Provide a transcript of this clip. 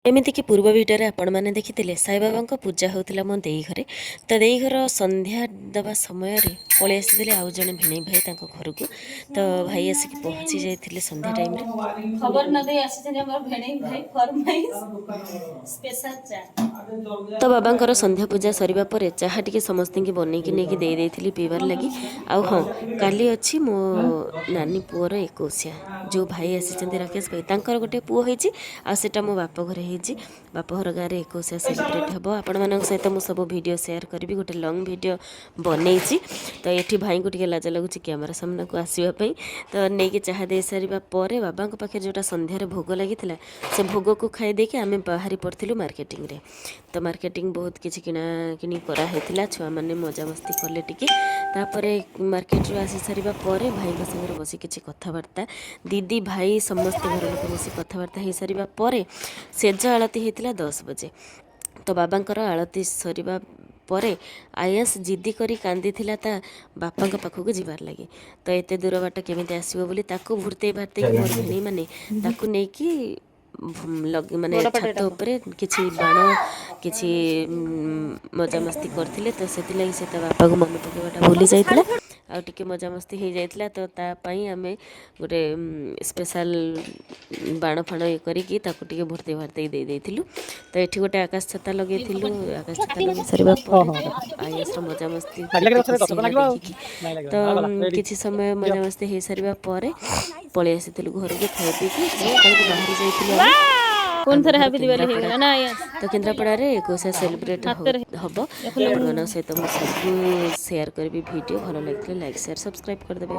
ଏମିତିକି ପୂର୍ବ ଭିଡ଼ିଓରେ ଆପଣମାନେ ଦେଖିଥିଲେ, ସାଇବାବାଙ୍କ ପୂଜା ହେଉଥିଲା ମୋ ଦେଇ ଘରେ। ତ ଦେଇ ଘର ସନ୍ଧ୍ୟା ଦେବା ସମୟରେ ପଳେଇ ଆସିଥିଲେ ଆଉ ଜଣେ ଭିଣେଇ ଭାଇ ତାଙ୍କ ଘରକୁ। ତ ଭାଇ ଆସିକି ପହଞ୍ଚି ଯାଇଥିଲେ ସନ୍ଧ୍ୟା ଟାଇମ୍ରେ। ଖବର ନ ଦେଇ ଆସିଛନ୍ତି ଆମର ଭିଣେଇ ଭାଇ ଫରମାଇଶ ସ୍ପେଶାଲ ଚା। ତ ବାବାଙ୍କର ସନ୍ଧ୍ୟା ପୂଜା ସରିବା ପରେ ଚାହା ଟିକେ ସମସ୍ତଙ୍କୁ ବନେଇକି ନେଇକି ଦେଇ ଦେଇଥିଲି ପିଇବାର ଲାଗି। ଆଉ ହଁ, କାଲି ଅଛି ମୋ ନାନୀ ପୁଅର ଏକୋଇଶିଆ। ଯେଉଁ ଭାଇ ଆସିଛନ୍ତି, ରାକେଶ ଭାଇ, ତାଙ୍କର ଗୋଟେ ପୁଅ ହେଇଛି ଆଉ ସେଇଟା ମୋ ବାପ ଘରେ ହେଇଛି। ବାପଘର ଗାଁରେ ଏକୋଇଶିଆ ସେଲିବ୍ରେଟ୍ ହେବ। ଆପଣମାନଙ୍କ ସହିତ ମୁଁ ସବୁ ଭିଡ଼ିଓ ସେୟାର କରିବି। ଗୋଟେ ଲଙ୍ଗ୍ ଭିଡ଼ିଓ ବନେଇଛି। ତ ଏଠି ଭାଇଙ୍କୁ ଟିକେ ଲାଜ ଲାଗୁଛି କ୍ୟାମେରା ସାମ୍ନାକୁ ଆସିବା ପାଇଁ। ତ ନେଇକି ଚାହା ଦେଇସାରିବା ପରେ ବାବାଙ୍କ ପାଖରେ ଯେଉଁଟା ସନ୍ଧ୍ୟାରେ ଭୋଗ ଲାଗିଥିଲା, ସେ ଭୋଗକୁ ଖାଇ ଦେଇକି ଆମେ ବାହାରି ପଡ଼ିଥିଲୁ ମାର୍କେଟିଂରେ। ତ ମାର୍କେଟିଂ ବହୁତ କିଛି କିଣାକିଣି କରାହେଇଥିଲା। ଛୁଆମାନେ ମଜାମସ୍ତି କଲେ ଟିକେ। ତାପରେ ମାର୍କେଟରୁ ଆସି ସାରିବା ପରେ ଭାଇଙ୍କ ସାଙ୍ଗରେ ବସି କିଛି କଥାବାର୍ତ୍ତା, ଦିଦି, ଭାଇ, ସମସ୍ତେ ଘର ଲୋକ ମିଶି କଥାବାର୍ତ୍ତା ହେଇସାରିବା ପରେ ଶେଜ ଆଳତି ହେଇଥିଲା 10 ବଜେ। ତ ବାବାଙ୍କର ଆଳତି ସରିବା ପରେ ଆୟାସ ଜିଦି କରି କାନ୍ଦିଥିଲା ତା ବାପାଙ୍କ ପାଖକୁ ଯିବାର ଲାଗି। ତ ଏତେ ଦୂର ବାଟ କେମିତି ଆସିବ ବୋଲି ତାକୁ ଭୁର୍ତେଇ ଭାର୍ତେଇକି ମୋର ଭିଣେଇମାନେ ତାକୁ ନେଇକି ମାନେ ଛାତ ଉପରେ କିଛି ବାଣ, କିଛି ମଜାମସ୍ତି କରିଥିଲେ। ତ ସେଥିଲାଗି ସେ ତା ବାପାକୁ ମନେ ପକାଇବାଟା ଭୁଲି ଯାଇଥିଲା ଆଉ ଟିକେ ମଜାମସ୍ତି ହେଇଯାଇଥିଲା। ତ ତା ପାଇଁ ଆମେ ଗୋଟେ ସ୍ପେଶାଲ ବାଣ ଫାଣ ଇଏ କରିକି ତାକୁ ଟିକେ ଭର୍ତ୍ତି ଭାର୍ତ୍ତେଇ ଦେଇ ଦେଇଥିଲୁ। ତ ଏଠି ଗୋଟେ ଆକାଶ ଛତା ଲଗେଇଥିଲୁ। ଆକାଶ ଛତା ଲଗେଇ ସାରିବା ପରେ ଆୟାସର ମଜାମସ୍ତି, କେତେ ଖୁସି ହେଲା ଦେଖିକି। ତ କିଛି ସମୟ ମଜାମସ୍ତି ହେଇସାରିବା ପରେ ପଳେଇ ଆସିଥିଲୁ ଘରକୁ। ଖାଇ ପିଇକି ସକାଳକୁ ବାହାରି ଯାଇଥିଲୁ ଆମେ ପୁଣି ଆମ ଥରେ ଘର ହାପି ଦିୱାଲି କେନ୍ଦ୍ରାପଡ଼ା। ହେଇଗଲା ନା ଆୟାସ? ତ କେନ୍ଦ୍ରାପଡ଼ାରେ ଏକୋଇଶିଆ ସେଲିବ୍ରେଟ୍ ହେବ। ଆପଣମାନଙ୍କ ସହିତ ମୁଁ ସବୁ ସେୟାର କରିବି ଭିଡ଼ିଓ। ଭଲ ଲାଗିଥିଲେ ଲାଇକ୍, ସେୟାର, ସବସ୍କ୍ରାଇବ୍ କରିଦେବେ।